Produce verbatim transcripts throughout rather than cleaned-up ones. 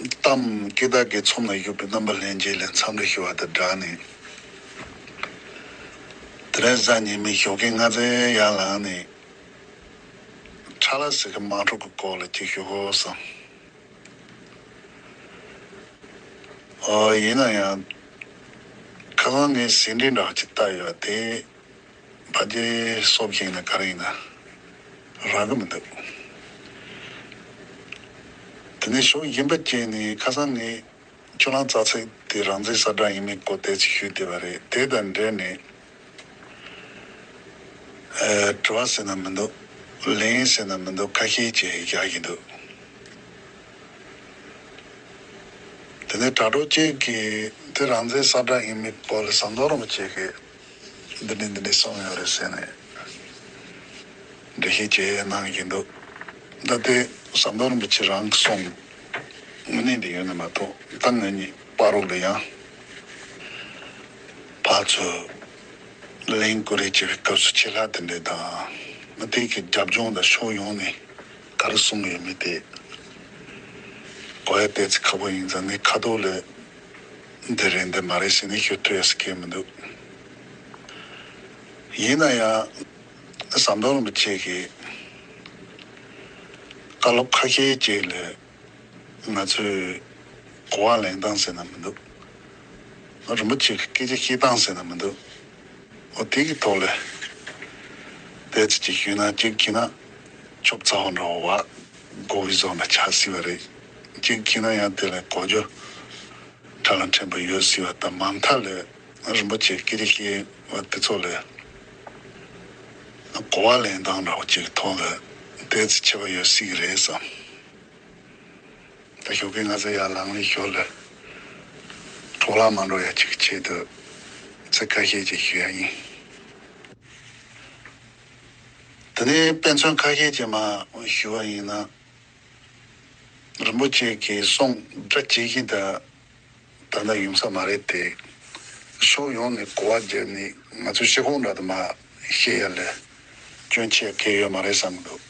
གཏམ་སྐད་བརྡ་གི་ཚོམས་ལ་བཞུགས་པའི་རྣམ་པ་ལྷན་རྒྱས་ལ་འཚམས་འདྲི་ཞུ་བ་དང་སྦྲགས་ནས། དེ་རིང་གཟའ་ཉི་མའི་ཞོགས་ཀའི་སྔ་ཙམ་ཡར་ལངས་ནས། ཁྲ་ལ་ཟེར་གི་དམག་འཁྲུག་གི་སྐོར་ལ་ཅིག་ཞུ་དགོས་བསམ། ཨོ་ཡིན་ན་ཡང་། ཁ་སང་ངས་ཟིན་བྲིས་འདྲ་བ་ཅིག་བལྟས་ཡོད་དེ། ཕ་རྒྱལ་སོབ་ཞིག་ནས་ག་རེ་ཡིན་ན། རག་གི་མི་འདུག་དེ་ནས་ཕྱོགས་གཞན་པ་ཅིག་ནས་ཁ་སང་ངས་ཁྱོད་རང་རྩ་ཚིག་དེ་རང་བཙན་གསལ་བསྒྲགས་ཡིན་མིན་སྐོར་དེ་ཅིག་ཞུས་བསྡད་པ་རེད། དེ་དང་འབྲེལ་ནས། ཨེ། དྲི་བ་ཟེར་ན་མི་འདུག་ལན་ཟེར་ན་མི་འདུག་ཁ་ཤས་ཅིག་བཞག་གི་འདུག་དེ་ནས་དྲ་གྲོགས་གཅིག་གིས་དེ་རང་བཙན་གསལ་བསྒྲགས་ཡིན་མིན་སྐོར་ལ་ཟམ་གདོང་རིན་པོ་ཆེ་གིས་འདི་འདྲ་འདི་འདྲ་གསུངས་ཡོད་རེད་ཟེར་ནས་འགྲེལ་བཤད་བྱས་གནང་གི་འདུག་ད་དེ་ཟམ་གདོང་རིན་པོ་ཆེ་རང་གིས་གསུངས། དངོས་གནས་འདི་ཡོད་ན་མ་གཏོགས། ད་ང་གཉིས་བར་རོགས་ལ་ཡང་ཕར་ཚུར་ལན་བསྐུར་རེས་བྱེད་པའི་སྐབས་སུ་ཆད་ལྷག་དེ་འདྲ་དང་། མི་དེ་གི་རྒྱབ་ལྗོངས་དང་ཕྱོགས་ཡོངས་ནས་ག་རེ་གསུངས་ཡོད་མེད་དེ་གོ་ཡ་ཏོག་ཙམ་ཁག་པོ་ཡིན་ཙང་། ངས་ཁ་ཐོག་ལ་འདི་རེད་འདི་མ་རེད་ཟེར་ནས་ཞུ་ཐུབ་ཡ་ཟེར་མཁན་མི་འདུག་ཡིན་ན་ཡང་ཟམ་གདོང་རིན་པོ་ཆེ་གིས་བཀའ་སློབ་ཁ་ཤས་ཅིག་ལ་ང་ཚོས་གོ་བ་ལེན་སྟངས་ཟེར་ན་མི་འདུག་རིན་པོ་ཆེ་གི་སྐད་ཆ་བཤད་སྟངས་ཟེར་ན་མི་འདུག་འོ་དེ་གི་ཐོག་ལ་ཏོག་ཙམ་ཅིག་ཞུས་ན། གཅིག་བྱས་ན་ཆོབ་ཚ་བོ་འདྲ་བོ་བ་གོ་བའི་བཟོ་འདྲ་ཆགས་སྲིད་པ་རེད། གཅིག་བྱས་ན་ཡང་དེ་ལ་གོ་རྒྱུ་ཁྲ་ལ་འཕྲིན་པ་ཡོད་སྲིད་པ་དང་། མ་མཐའ་ལ་རིན་པོ་ཆེ་སྐད་ཆ་བཤད་པ་དེ་ཚོ་ལ་གོ་བ་ལེན་སྟངས་འདྲ་བོ་ཅིག་གི་ཐོག་ལ་ཏོག་ཙམ་ཁྱད་པར་ཡོད་སྲིད་ཀྱི་རེད་བསམ། ད་ཞོགས་ཀས་སྔ་ཙམ་ཡར་ལངས་ནས་ཞོར་ལ་འཕྲོ་བརླག་མ་འགྲོ་ཡ་ཅིག་ཆེད་དུ་ཚིག་ཁ་ཤས་ཅིག་ཞུ་ཡ་ཡིན། དེ་ནས་དཔེ་མཚོན་ཁ་ཤས་ཅིག་མར་ཞུ་བ་ཡིན་ན། རིན་པོ་ཆེ་གི་གསུང་སྒྲ་ཇི་བཞིན་དུ་ད་ལྟ་ཡོང་ས་མ་རེད་དེ། ཕྱོགས་ཡོངས་ནས་གོ་བ་བརྒྱབ་ནས་ང་ཚོའི་ཤེལ་སྒོང་འདྲ་དུ་མར་བཤད་ཡ་ལ་སྐྱོན་ཆེ་གང་ཡང་ཡོད་མ་རེད་བསམ་གྱི་འདུག་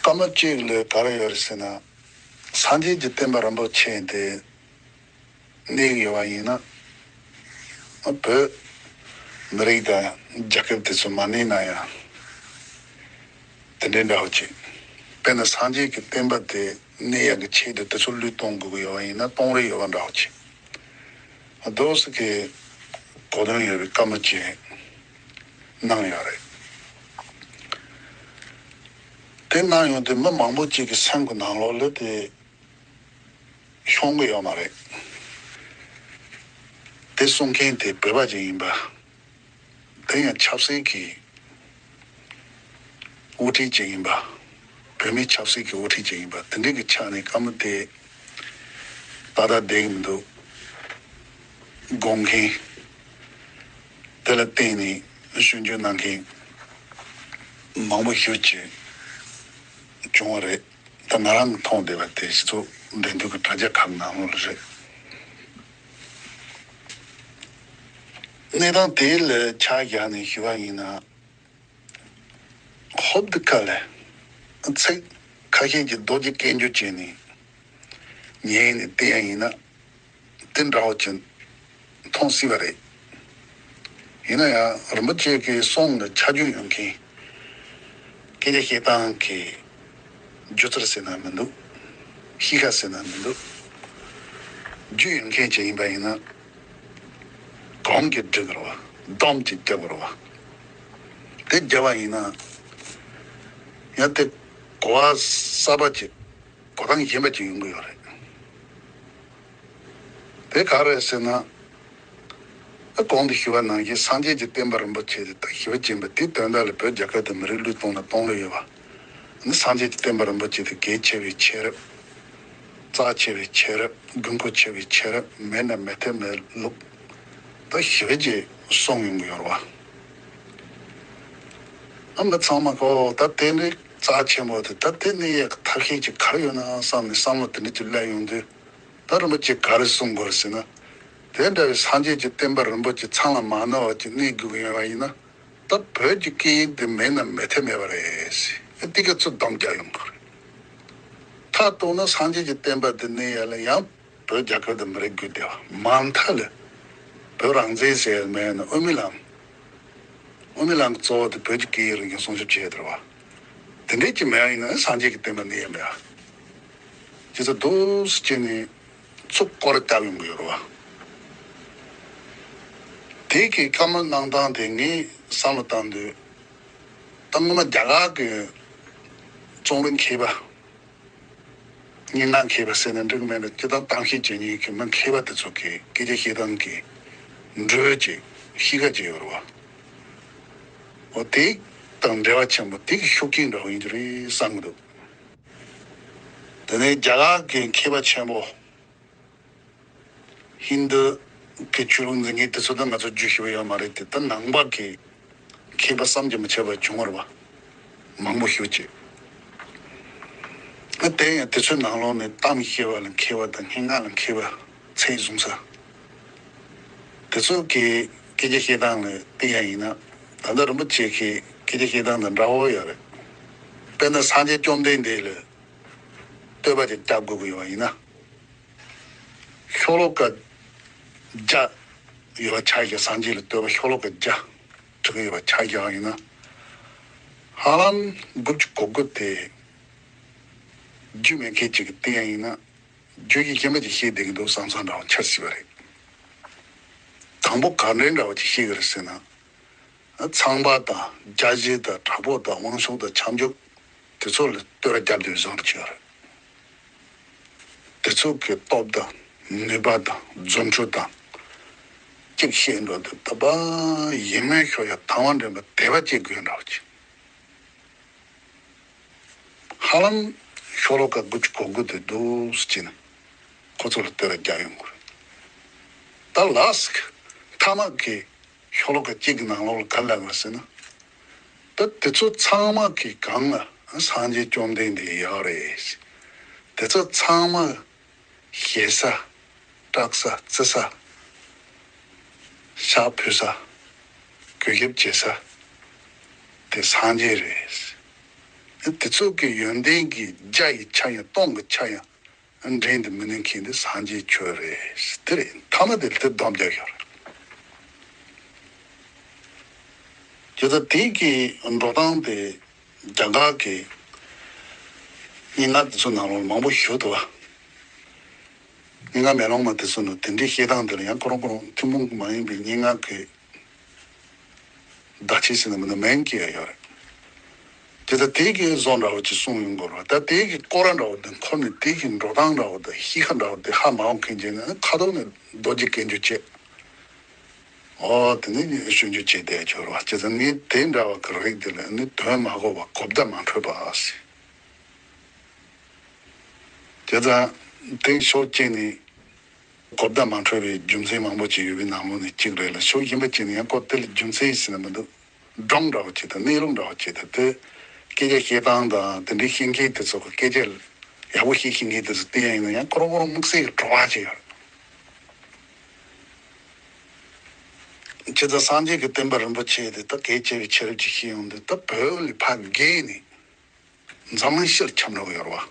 སྐར་མ་གཅིག་ལ་ག་རེ་ཡོད་རེད་ཟེར་ན། སངས་རྒྱས་ཀྱི་བསྟན་པ་རིན་པོ་ཆེ་དེ་གནས་ཀྱི་ཡོད་པ་ཡིན་ན། བོད་མི་རིགས་དང་རྒྱལ་ཁབ་དེ་ཚོ་མ་གནས་ན་ཡང་དེ་འདྲའི་འདྲ་བོ་ཅིག་དཔེར་ན་སངས་རྒྱས་ཀྱི་བསྟན་པ་དེ་གནས་ཡག་གི་ཆེད་དུ་དེ་ཚོ་བློས་གཏོང་དགོས་ཀྱི་ཡོད་པ་ཡིན་ན་གཏོང་རེས་ཡོད་པ་འདྲ་བོ་ཅིག་རྡོ་སི་ཀའི་གོ་དོན་ཡོད་པའི་བཀའ་མོལ་ཅིག་གནང་ཡོད་རེད། དེ་གནང་ཡོང་དུས་མི་མང་པོ་ཅིག་གི་སེམས་ཀྱི་ནང་ལོགས་ལ་དེ་ཤོང་གི་ཡོད་མ་རེད། དེ་གསུང་མཁན་དེ་བོད་པ་ཅིག་ཡིན་པ། དེ་ཡང་ཆབ་སྲིད་ཀྱི་དབུ་ཁྲིད་ཅིག་ཡིན་པ། བོད་མིའི་ཆབ་སྲིད་ཀྱི་དབུ་ཁྲིད་ཅིག་ཡིན་པ། དེ་འདྲའི་གི་ཆ་ནས་བཀའ་མོལ་དེ་ཏག་ཏག་བསྡད་ཀྱི་མི་འདུག་དགོངས་མཁན། དེ་ལ་བརྟེན་ནས་ཞུ་འཇོག་གནང་མཁན་མང་པོ་ཞེ་ཅིག་བྱུང་བ་རེད། ད་ང་རང་གིས་མཐོང་བསྡད་པ་དེ་སྤྱི་ཚོགས་འབྲེལ་མཐུད་ཀྱི་དྲ་རྒྱ་ཁག་ནང་ལོགས་ལ་རེད། གནས་སྟངས་དེ་ལ་ཆ་བཞག་ནས་ཞུ་བ་ཡིན་ན། ཧོབ་ཏེ་ཁ་ལ་ཚིག་ཁ་ཤས་ཀྱི་རྡོ་རྗེ་སྐད་འཇུ་བྱས་ནས་ཉན་ནས་བལྟས་ཡ་ཡིན་ན། དེ་འདྲ་བོ་ཅིག་མཐོང་སྲིད་པ་རེད། ཡིན་ན་ཡང་རིན་པོ་ཆེ་གི་གསུང་ལ་ཆ་རྒྱུས་ཡོད་མཁན། སྐད་ཆ་བཤད་སྟངས་ཀྱི་སྒྱུ་རྩལ་ཟེར་ན་མི་འདུག་གཤིས་ཀ་ཟེར་ན་མི་འདུག་རྒྱུས་ཡོད་མཁན་ཅིག་ཡིན་པ་ཡིན་ན། གོང་གི་འགྲིག་རོ། སྡོམ་གཅིག་རྒྱབ་རོ། དེ་རྒྱབ་པ་ཡིན་ན། ཡང་དེ་གོ་བ་གསར་པ་ཅིག་གོ་སྟངས་གཞན་པ་ཅིག་ཡོང་གི་ཡོད་རེད། དེ་ག་རེ་ཟེར་ན། ཨ། གོང་དུ་ཞུས་པ་ནང་བཞིན་སངས་རྒྱས་ཀྱི་བསྟན་པ་རིན་པོ་ཆེ་དེ་ད་ཞི་བ་ཅན་པ་དེའི་དོན་དག་ལ་བོད་རྒྱལ་ཁབ་དང་མི་རིགས་བློས་གཏོང་ལ་གཏོང་ལོས་ཡོད་པ། ནི་སངས་རྒྱས་ཀྱི་བསྟན་པ་རིན་པོ་ཆེ་དེ་གལ་ཆེ་བའི་ཆེད་རབས། རྩ་ཆེ་བའི་ཆེད་རབས། དགོས་མཁོ་ཆེ་བའི་ཆེད་རབས། མེད་ན་མེད་ཐབས་མེད་ལུགས། ད་ཞི་བ་ཅན་གསུང་ཡོང་གི་ཡོད་རེད་བ། ཨ། མི་ཚང་མ་གོ། ད་དེ་ནི་རྩ་ཆེན་པོ་དེ། ད་དེ་ནི་ཡག་ཐབས་ཤེས་ཅིག་ག་རེ་ཡོད་ན་བསམ་ནས་བསམ་བློ་དེ་འདྲ་ཅིག་སླེབས་ཡོང་དུས། ད་རིན་པོ་ཆེ་ག་རེ་གསུང་དགོས་ཟེར་ན། དེ་འདྲ་བའི་སངས་རྒྱས་ཀྱི་བསྟན་པ་རིན་པོ་ཆེ་ཚང་ལ་མ་ནོར་བ་ཅིག་གནས་དགོས་ཀྱི་ཡོད་པ་ཡིན་ན། ད་བོད་ཀྱི་སྐད་ཡིག་དེ་མེད་ན་མེད་ཐབས་མེད་པ་རེད། ཏི་ཀ་ཚུར་སྡོམ་རྒྱག་ཡོང་གི་རེད། མཐའ་གཏུགས་ན་སངས་རྒྱས་ཀྱི་བསྟན་པ་དེ་གནས་ཡ་ལ་ཡང་བོད་རྒྱལ་ཁབ་དང་མི་རིགས་དགོས་བསྡད་པ་མ་མཐའ་ལ་བོད་རང་བཙན་ཟེར་མེད་ན་དབུ་མའི་ལམ། དབུ་མའི་ལམ་གྱི་གཙོ་བོ་དེ་བོད་ཀྱི་སྐད་ཡིག་རིག་གཞུང་སྲུང་སྐྱོབ་བྱེད་ཡ་དེ་རེད་བ། དེ་འདྲས་ཀྱི་མེད་པ་ཡིན་ན་སངས་རྒྱས་ཀྱི་བསྟན་པ་གནས་ཡ་མེད་པ། ཇི་ལྟར་འདུག་སེ་བྱས་ནས་ཚུར་སྐོར་ར་བརྒྱབ་ཡོང་གི་ཡོད་རེད་བ། དེ་གི་བཀའ་མོལ་གནང་སྟངས་དེ་ངས་བསམ་བློ་བཏང་དུས། ད་སྔོན་མ་རྒྱ་གར་གྱི་ཙོང་རིན་མཁས་པ། སྙན་ངག་མཁས་པ་ཟེར་ན་འགྲིག་མེད་ན་སྤྱིར་བཏང་གཏམ་བཤད་བྱེད་མཁན་གྱི་མི་མཁས་པ་དེ་ཚོ་གིས་སྐད་ཆ་བཤད་སྟངས་ཀྱི་འགྲོས་ཀྱི་གཤིས་ཀ་ཅིག་ཡོད་རེད་བ། འོ་དེ་དང་འབྲེལ་བ་ཆེན་པོ་དེ་གི་ཤུགས་རྐྱེན་འདྲ་བོ་ཡིན་གྱི་རེད་བསམ་གྱི་འདུག་དེ་ནས་རྒྱ་གར་གྱི་མཁས་པ་ཆེན་པོ། ཧིན་རྡུ་གི་ཆོས་ལུགས་འཛིན་མཁན་དེ་ཚོ་དང་ང་ཚོ་རྒྱུས་ཤེས་པ་ཡོད་མ་རེད་དེ། ད་ནང་པ་གི་མཁས་པ་བསམ་གྱིས་མི་ཁྱབ་པ་བྱུང་བ་རེད་བ། མང་པོ་ཞེ་པོ་ཅིག་ཨ་དེ་ཡང་དེ་ཚོའི་ནང་ལོགས་ནས་གཏམ་བཤད་པ་ལ་མཁས་པ་དང་སྙན་ངག་ལ་མཁས་པ་ཚད་བཟུང་ས། དེ་ཚོ་གི་སྐད་ཆ་བཤད་སྟངས་ལ་བལྟས་ཡ་ཡིན་ན། ད་ལྟ་རིན་པོ་ཆེ་གི་སྐད་ཆ་བཤད་སྟངས་དང་འདྲ་བོ་ཡོད་རེད། དཔེར་ན་སངས་རྒྱས་བཅོམ་ལྡན་འདས་ལ་བསྟོད་པ་ཅིག་རྒྱག་དགོས་ཀྱི་ཡོད་པ་ཡིན་ན། ཤོ་ལོ་ཀ་བརྒྱ་ཡོད་པ་ཆ་བཞག་སངས་རྒྱས་ལ་བསྟོད་པ་ཤོ་ལོ་ཀ་བརྒྱ་བྲིས་ཡོད་པ་ཆ་བཞག་ཡིན་ན། ཧ་ལམ་དགུ་བཅུ་གོ་དགུ་དེ་རྒྱུས་མེད་མཁན་ཅིག་གིས་བལྟས་ཡ་ཡིན་ན། རྒྱུས་ཀྱི་ཞེན་པ་ཅིག་བཤད་བསྡད་ཀྱི་འདུག་བསམ་བསམ་འདྲ་བོ་འཆར་སྲིད་པ་རེད། དང་པོ་ག་འདྲའི་འདྲ་བོ་ཅིག་བཤད་ཀྱི་རེད་ཟེར་ན། ཚངས་པ་དང་རྒྱལ་བཞི་དང་དྲག་པོ་དང་དབང་ཕྱུག་དང་ཁྱབ་འཇུག་དེ་ཚོ་ལ་བསྟོད་ར་རྒྱབ་སྡོད་བཟང་རུ་བྱས་པ་རེད། དེ་ཚོ་གི་སྟོབས་དང་ནུས་པ་དང་རྫུ་འཕྲུལ་དང་གཅིག་བཤད་འགྲོ་དུས་ད་པ་ཡིད་སྨོན་ཤོར་ཡ་དང་བ་འདྲེན་པ་དད་པ་སྐྱེ་དགོས་འདྲ་བ་ཅིག་ཧ་ལམ་ཤོ་ལོ་ཀ་དགུ་བཅུ་གོ་དགུ་དེ་འདུག་སེ་བྱས་ནས་ཁོ་ཚོ་ལ་བསྟོད་ར་རྒྱག་ཡོང་གི་རེད། ད་ལཱསི་ཊི་མཐའ་མ་གི་ཤོ་ལོ་ཀ་གཅིག་གི་ནང་ལོགས་ལ་ག་རེ་ལབ་པ་ཟེར་ན། ད་དེ་ཚོ་ཚང་མ་གི་སྒང་ལ་སངས་རྒྱས་བཅོམ་ལྡན་འདས་ཡོད་རེད། དེ་ཚོ་ཚང་མ་ཞེ་ས། སྐྲག་ས། བརྩི་ས། ཕྱག་ཕུལ་ས། གུས་ཞབས་བྱེད་ས་དེ་སངས་རྒྱས་རེད། དེ་ཚོ་གི་ཡོན་ཏན་གྱི་བརྒྱ་ཡི་ཆ་ཡང་སྟོང་གི་ཆ་ཡང་འགྲན་དུ་མི་འདུག་མཁན་དེ་སངས་རྒྱས་ཆོས་རེད། དེ་རེད། མཐའ་མ་དེ་དེ་སྡོམ་རྒྱག་ཡོད་རེད། དེ་ལྟར་དེ་གི་འགྲོ་སྟངས་དེ་རྒྱ་གར་གི་སྙན་ངག་དེ་ཚོ་ནང་ལོགས་མང་པོ་ཞིག་འདུག་བ། སྙན་ངག་མེ་ལོང་མ་དེ་ཚོ་ནང་དེ་འདྲའི་བཤད་སྟངས་དེ་ལ་ཡང་ཁོ་རང་ཁོ་རང་ཐུན་མོང་གི་མ་ཡིན་པའི་སྙན་ངག་གི་བརྡ་ཆད་ཟེར་ན་མིན་ན་མིང་སྐྱེ་ཡ་ཡོད་རེད། དེ་ལྟར་དེ་གི་བཟོ་འདྲ་བོ་ཅིག་གསུངས་ཡོང་གི་རེད། ད་དེ་གི་སྐོར་ར་འདྲ་བོ་དང་འཁོར་ནས་དེ་གི་འགྲོ་སྟངས་འདྲ་བོ་དང་གཤིས་ཀ་འདྲ་བོ་དེ་ཧ་མ་གོ་མཁན་ཅིག་ནི་ཁ་ཐོག་ནས་རྡོ་རྗེ་སྐད་འཇུ་བྱེད། ཨོ་དེ་ནི་ཞུ་རྒྱུ་བྱེད་བསྡད་ཆོག་རེད་བ། བྱས་ཙང་ངས་དེ་འདྲ་བ་གི་རིགས་དེ་ལ་ནི་དོན་མ་གོ་བ་གོ་བརྡ་མ་འཕྲོད་པ་ཟེར། བྱས་ཙང་དེ་ཕྱོགས་གཅིག་ནས་གོ་བརྡ་མ་འཕྲོད་པའི་རྒྱུ་མཚན་མང་པོ་ཅིག་ཡོད་པའི་ནང་ལོགས་ནས་གཅིག་རེད་ལ། ཕྱོགས་གཞན་པ་གཅིག་ནས་ཡང་ཁོ་དེ་ལ་རྒྱུ་མཚན་ཟེར་ན་མི་འདུག་སྒྲུང་འདྲ་བོ་ཅིག་དང་གནས་ལུགས་འདྲ་བོ་ཅིག་དང་དེ་སྐད་ཆ་བཤད་སྟངས་དང་དེ་འདྲའི་བཤད་མཁན་དེ་ཚོ་གི་སྐད་ཆ་ཡག་པོ་བཤད་ཤེས་མཁན་དེ་ཚོ་བལྟས་ཡ་ཡིན་ན་ཡང་ཁོ་རང་ཁོ་རང་དམིགས་བསལ་གྱི་བྲོ་བ་ཅིག་ཡོད་རེད། བྱས་ཙང་སངས་རྒྱས་ཀྱི་བསྟན་པ་རིན་པོ་ཆེ་དེ་ད་གལ་ཆེ་བའི་ཆ་རབས་ཅིག་ཤེས་ཡོང་དུས། ད་བོད་ལ་ཕར་བརྒལ་ནས་འཛམ་གླིང་ཕྱིར་ཁྱབ་འགྲོ་གི་ཡོད་རེད་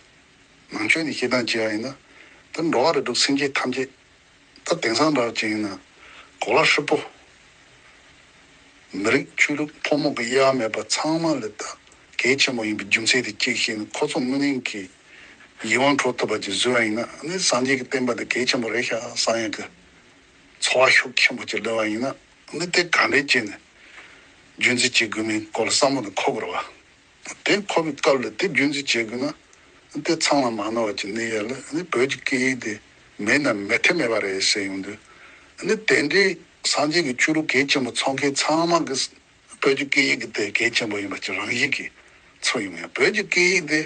བ། ནང་ཆོས་ནས་བཤད་སྟངས་བྱས་པ་ཡིན་ན། ད་འགྲོ་བ་རིགས་དྲུག་སེམས་ཅན་ཐམས་ཅད་ད་དེང་སང་འདྲ་བ་ཅིག་ཡིན་ན་གོ་ལ་ཧྲིལ་པོ། མི་རིགས་ཆོས་ལུགས་ཕོ་མོ་གི་དབྱེ་བ་མེད་པ་ཚང་མ་ལ་ད་གལ་ཆེན་པོ་ཡིན་པའི་རྒྱུ་མཚན་དེ་གཅིག་ཤེས་ནས་ཁོ་ཚོ་དངོས་གནས་ཀྱི་ཡིད་དབང་འཕྲོག་ཐུབ་པ་ཅིག་བཟོས་པ་ཡིན་ན་ནི་སངས་རྒྱས་ཀྱི་བསྟན་པ་དེ་གལ་ཆེན་པོ་རེད་ཤག་བསམ་ཡག་གི་ཚོར་བ་ཤུགས་ཆེན་པོ་ཅིག་སླེབས་པ་ཡིན་ན་ནི་དེ་ག་འདྲས་བྱས་ནས་རྒྱུན་འཛིན་བྱེད་དགོས་མིན་སྐོར་ལ་བསམ་བློ་དེ་འཁོར་དགོས་རེད་བ། དེ་འཁོར་བའི་སྐབས་ལ་དེ་རྒྱུན་འཛིན་བྱེད་དགོས་ན་དེ་ཚང་ལ་མ་ནོར་བ་ཅིག་གནས་ཡ་ལ་ནི་བོད་ཀྱི་སྐད་ཡིག་དེ་མེད་ན་མེད་ཐབས་མེད་པ་རེད་ཟེར་ཡོང་དུས། ནི་དེ་འདྲའི་སངས་རྒྱས་ཀྱི་ཆོས་ལུགས་གལ་ཆེན་པོ་ཚོགས་མཁན་ཚང་མ་གི་བོད་ཀྱི་སྐད་ཡིག་གི་དེ་གལ་ཆེན་པོ་ཡིན་པ་ཅིག་རང་བཞིན་གྱིས་ཚོར་ཡོང་ཡ། བོད་ཀྱི་སྐད་ཡིག་དེ་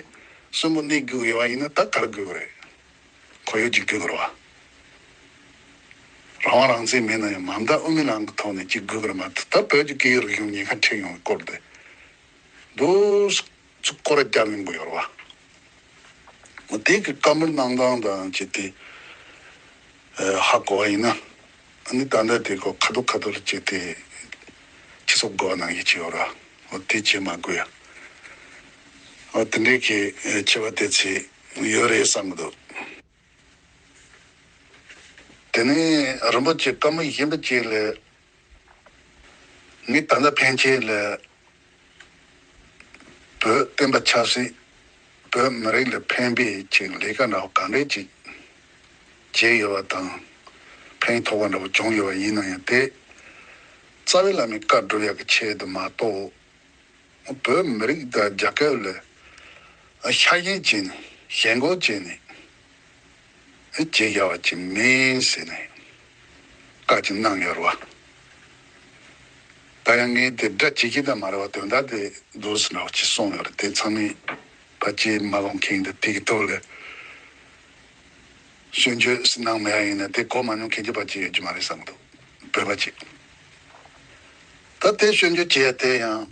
གསོན་པོ་གནས་དགོས་ཡོད་པ་ཡིན་ན་ད་ག་རེ་དགོས་ཀྱི་རེད། གོ་ཡོད་ཅིག་དགོས་ཀྱི་རེད་བ། རང་དབང་རང་བཙན་མེད་ན་ཡང་མ་མཐའ་དབུ་མའི་ལམ་གྱི་ཐོག་ནས་ཅིག་དགོས་ཀྱི་རེད་མ་གཏོགས། ད་བོད་ཀྱི་སྐད་ཡིག་རིག་གཞུང་ཉེན་ཁ་འཕྲད་ཡོང་བའི་སྐོར་དེ་འདུག་སེ་སྐོར་ར་རྒྱབ་ཡོང་གི་ཡོད་རེད་བ། འོ་དེ་གི་བཀའ་མོལ་གནང་སྟངས་དང་བཅས་ཏེ། ཨ་ཧ་གོ་བ་ཡིན་ན། ཨ་ནི་ད་ལྟ་དེ་གོ་ཁ་ཐུག་ཁ་ཐུག་ལ་བཅས་ཏེ་ཁྱེད་ཚོ་གོ་བ་གནང་ཡས་ཅིག་ཡོད་ར། འོ་དེ་བྱེད་མ་དགོས་ཡ། ཨ། དེ་འདྲའི་གི་ཆེ་བ་དེ་ཚོ་ཡོད་རེད་བསམ་གི་འདུག་དེ་ནས་རིན་པོ་ཆེ་བཀའ་མོལ་གཞན་པ་ཅིག་ལ། ངས་ད་ལྟ་ཕན་ཆད་ལ་བོད་བསྟན་པ་ཆབ་སྲིད། བོད་མི་རིགས་ལ་ཕན་པའི་ཅིག་ལས་ཀ་འདྲ་བོ་ག་འདྲས་ཅིག་བྱས་ཡོད་པ་དང་། ཕན་ཐོགས་པ་འདྲ་བོ་བྱུང་ཡོད་པ་ཡིན་ན་ཡང་། དེ་རྩ་བའི་བླ་མའི་བཀའ་སྒྲུབ་ཡག་གི་ཆེད་དུ་མ་གཏོགས། བོད་མི་རིགས་དང་རྒྱལ་ཁབ་ལ་ཤ་ཞེན་བྱས་ནས། ཞེན་ཁོག་བྱས་ནས་བྱེད་ཡག་པ་ཅིག་མིན་ཟེར་ནས་བཀའ་ཅིག་གནང་ཡོད་རེད་བ། ད་ཡང་ངས་དེ་སྒྲ་ཇི་བཞིན་དང་མ་རེད་བ། དོན་དག་དེ་འདུག་སེ་འདྲ་བ་ཅིག་གསུངས་ཡོད་རེད། དེ་ཚང་མས་ཕལ་ཆེར་མ་གོ་མཁན་དེ་དེ་གི་ཐོག་ལ་སྐྱོན་བརྗོད་གནང་མེད་པ་ཡིན་ན། དེ་གོ་མ་མྱོང་མཁན་གྱི་ཕལ་ཆེར་ཡོད་ཀྱི་མ་རེད་བསམ་གི་འདུག་བོད་པ་ཅིག་ད་དེ་སྐྱོན་བརྗོད་བྱེད་ཡ་དེ་ཡང་།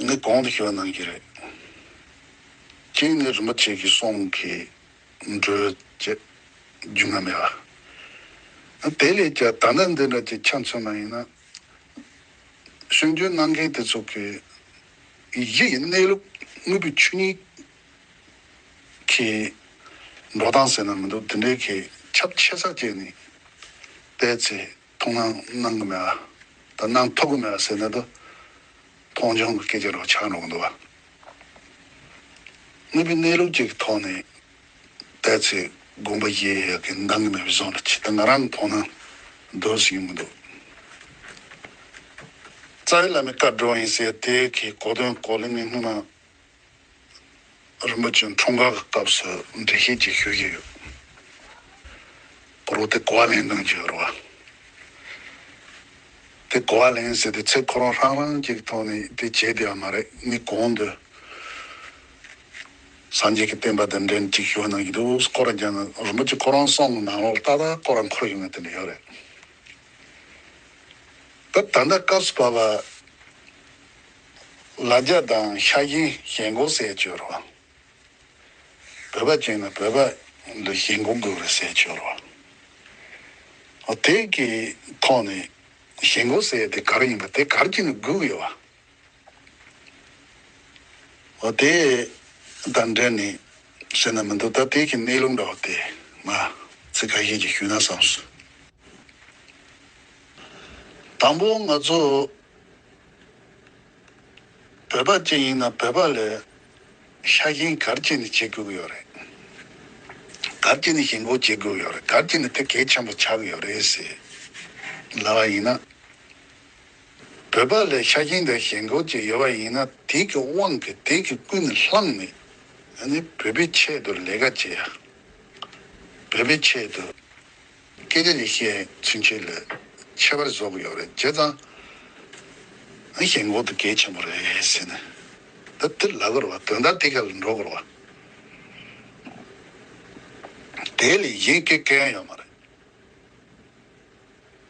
ངས་གོང་དུ་ཞུ་བ་ནང་བཞིན་རེད། གཅིག་ནི་རིན་པོ་ཆེ་གི་གསུང་གི་འགྲོས་བྱེད་རྒྱུ་ང་མེད་པ། དེ་ལས་ཀྱང་ད་ལྟ་འདི་འདྲ་ཅིག་ཆ་མཚོན་པ་ཡིན་ན། སྐྱོན་བརྗོད་གནང་མཁན་དེ་ཚོ་གི་གཞི་ཡི་གནས་ལུགས། དངོས་པོའི་ཆོས་ཉིད་ཀྱི་འགྲོ་སྟངས་ཟེར་ན་མི་འདུག་དེ་འདྲའི་གི་ཁྱབ་ཆེ་ས་བྱས་ནས་བལྟས་ཚེ། མཐོང་སྣང་གནང་གི་མེད་པ་དང་། གནང་ཐུབ་ཀྱི་མེད་པ་ཟེར་ན་ད་མཐོང་ཆུང་གི་སྐད་ཆ་རང་ཆགས་འགྲོ་གི་འདུག་བ། དངོས་པོའི་གནས་ལུགས་ཅིག་གི་ཐོག་ནས་བལྟས་ཚེ། དགོངས་པ་བཞེས་ཡག་གི་འདང་གི་མེད་པའི་བཟོ་འདྲ་ཅིག་ད་ང་རང་གི་མཐོང་སྣང་འདུག་སེ་ཡོང་གི་འདུག་རྩ་བའི་བླ་མའི་བཀའ་སྒྲུབ་ཡིན་ཟེར་དེ་གི་གོ་དོན་གོ་ལེན་ནི་སྔོན་མ། རིན་པོ་ཆེ་འཁྲུངས་སྐར་གྱི་སྐབས་སུ་འགྲེལ་བཤད་ཅིག་ཞུ་གི་ཡོད། ཁོ་རང་དེ་གོ་བ་ལེན་གནང་གི་ཡོད་རེད་བ། དེ་གོ་བ་ལེན་ཟེར་དེ་ཚེ་ཁོ་རང་རང་རང་གཅིག་གི་ཐོག་ནས་དེ་བྱས་བསྡད་ཡོད་མ་རེད། ངས་གོང་དུ་སངས་རྒྱས་ཀྱི་བསྟན་པ་དང་འབྲེལ་ནས་ཅིག་ཞུ་གནང་གི་འདུག་སྐོར་ར་རྒྱག་ན། རིན་པོ་ཆེ་ཁོ་རང་གསུང་གི་ནང་ལོགས་ཏག་ཏག་ཁོ་རང་འཁོར་ཡོང་ན་དེ་འདྲ་ཡོད་རེད། ད་ད་ལྟ་སྐབས་སུ་བབས་པ། ལ་རྒྱ་དང་ཤ་ཞེན་ཞེན་ཁོག་ཟེར་ཡ་ཅིག་ཡོད་རེད་བ། བོད་པ་ཅིག་ན་བོད་པ་ལ་ཞེན་ཁོག་དགོས་རེད་ཟེར་ཡ་ཅིག་ཡོད་རེད་བ། འོ། དེ་གི་ཐོག་ནས་ཞེན་ཁོག་ཟེར་ཡ་དེ་ག་རེ་ཡིན་པ། དེ་ག་རེ་བྱས་ནས་དགོས་ཀྱི་ཡོད་བ། འོ། དེ་དང་འབྲེལ་ནས་ཟེར་ན་མི་འདུག་ད་དེ་གི་གནས་ལུགས་འདྲ་བོ་དེ་ང་ཚིག་ཁ་ཤས་ཅིག་ཞུས་ན་བསམས་སོང་། དང་པོ་ང་ཚོ་བོད་པ་ཅིག་ཡིན་ན་བོད་པ་ལ་ཤ་ཞེན་ག་རེ་བྱས་ནས་བྱེད་དགོས་ཀྱི་ཡོད་རེད། ག་རེ་བྱས་ནས་ཞེན་ཁོག་བྱེད་དགོས་ཀྱི་ཡོད་རེད། ག་རེ་བྱས་ནས་དེ་གལ་ཆེན་པོ་ཆགས་ཀྱི་ཡོད་རེད་ཟེར་ལབ་པ་ཡིན་ན། བོད་པ་ལ་ཤ་ཞེན་དང་ཞེན་ཁོག་ཅིག་ཡོད་པ་ཡིན་ན། དེ་གི་དབང་གིས་དེ་གི་ཀུན་ནས་བསླངས་ནས། ཨ་ནི་བོད་པའི་ཆེད་དུ་ལས་ཀ་བྱེད་ཡ། བོད་པའི་ཆེད་དུ་སྐད་ཆ་ཅིག་བཤད་ཚུན་ཆད་ལ་ཁྱད་པར་བཟོ་གི་ཡོད་རེད། བྱས་ཙང་ཨ། ཞེན་ཁོག་དེ་གལ་ཆེན་པོ་རེད་ཟེར་ནས་ད་དེ་ལབ་དགོས་རེད་བ། དོན་དག་དེ་ག་ལ་འགྲོ་དགོས་རེད་བ། དེ་ལས་གཞན་སྐད་སྐྱོན་ཡོད་མ་རེད།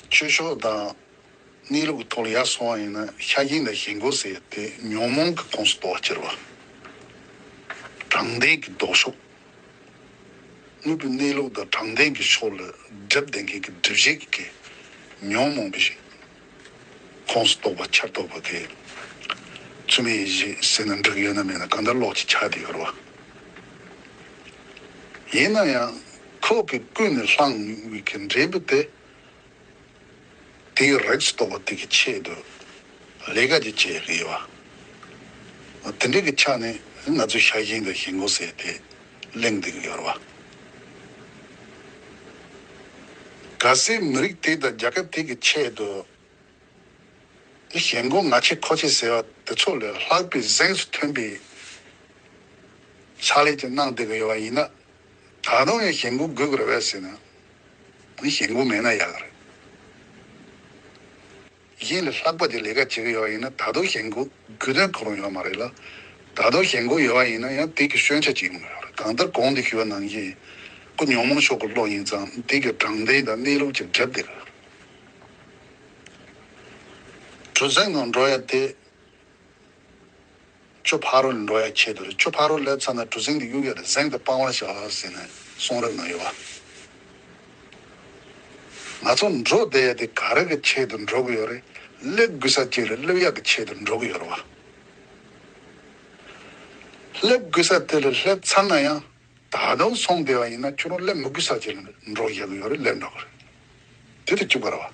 ཆོས་ཕྱོགས་དང་གནས་ལུགས་ཀྱི་ཐོག་ལ་ཡར་སོང་བ་ཡིན་ན། ཤ་ཞེན་དང་ཞེན་ཁོག་ཟེར་ཡ་དེ་ཉོན་མོངས་ཀྱི་ཁོངས་སུ་གཏོགས་པ་ཅིག་རེད་བ། དྲང་བདེན་གྱི་ལྡོག་ཕྱོགས། དངོས་པོའི་གནས་ལུགས་དང་དྲང་བདེན་གྱི་ཕྱོགས་ལ་སྒྲུབ་བསྡད་མཁན་གྱི་སྒྲུབ་བྱེད་ཀྱི་ཉོན་མོངས་པའི་ཁོངས་སུ་གཏོགས་པ། ཆར་གཏོགས་པ་དེ་མཚུངས་མེད་ཡིད་བཞིན་ཟེར་ན་འགྲིག་ཡོད་ན་མེད་ན། གང་ལྟར་ལོག་ཅིག་ཆགས་བསྡད་ཡོད་རེད་བ། ཡིན་ན་ཡང་ཁོ་གི་ཀུན་ནས་བསླངས་པའི་གི་འབྲས་བུ་དེ། དེའི་རིགས་སུ་གཏོགས་པ་དེ་གི་ཆེད་དུ་ལས་ཀ་ཅིག་བྱེད་ཀྱི་ཡོད་པ། དེ་འདྲའི་གི་ཆ་ནས་ང་ཚོས་ཤ་ཞེན་དང་ཞེན་ཁོག་ཟེར་དེ་གླེང་བསྡད་ཀྱི་ཡོད་རེད་བ། གལ་སྲིད་མི་རིགས་དེ་དང་རྒྱལ་ཁབ་དེ་གི་ཆེད་དུ་ཞེན་ཁོག་ང་ཆེ་ཁོ་ཆེ་ཟེར་བ་དེ་ཚོ་ལས་ལྷག་པའི་གཟེངས་སུ་ཐོན་པའི་ཕྱག་ལས་ཅིག་གནང་བསྡད་ཀྱི་ཡོད་པ་ཡིན་ན། ད་དུང་ཡང་ཞེན་ཁོག་དགོས་ཀྱི་རེད་པས་ཟེར་ན། ཞེན་ཁོག་མེད་ན་ཡག་གི་རེད། གཞན་ལས་ལྷག་པ་ཅིག་ལས་ཀ་བྱེད་ཀྱི་ཡོད་པ་ཡིན་ན། ད་དུང་ཞེན་ཁོག་དགོས་དོན་ཁོ་རང་ཡོད་མ་རེད་ལ། ད་དུང་ཞེན་ཁོག་ཡོད་པ་ཡིན་ན་ཡང་དེ་གི་སྐྱོན་ཆ་ཅིག་ཡོང་གི་ཡོད་རེད། གང་ལྟར་གོང་དུ་ཞུས་པ་ནང་བཞིན་ཁོ་ཉོན་མོངས་ཕྱོགས་ཀྱི་བློ་ཡིན་ཙང་། དེ་གི་དྲང་བདེན་དང་གནས་ལུགས་ཅིག་སྒྲུབ་བསྡད་ཀྱི་རེད། གྲུ་གཟིངས་ནང་འགྲོ་ཡ་དེ་ཆུ་ཕ་རོལ་འགྲོ་ཡ་ཆེད་དུ་རེད། ཆུ་ཕ་རོལ་སླེབས་ཚར་ན་གྲུ་གཟིངས་དེ་གཡུག་ཡ་རེད། གཟིངས་དེ་སྤང་བར་བྱ་ཟེར་ནས་གསུང་རབ་ནང་ཡོད་བ། ང་ཚོ་འགྲོ་བསྡད་ཡ་དེ་ག་རེ་གི་ཆེད་དུ་འགྲོ་གི་ཡོད་རེད། སླེབས་དགོས་ས་ཅིག་ལ་སླེབས་ཡ་གི་ཆེད་དུ་འགྲོ་གི་ཡོད་རེད་བ། སླེབས་དགོས་ས་དེ་ལ་སླེབས་ཚར་ན་ཡང་ད་དུང་སོང་བསྡད་པ་ཡིན་ན་ཁྱོད་རང་སླེབས་མི་དགོས་ས་ཅིག་ལ་འགྲོ་ཡག་གི་ཡོད་རེད། སླེབས་འགྲོ་གི་རེད། དེ་དུས་གཅིག་པ་རེད་བ།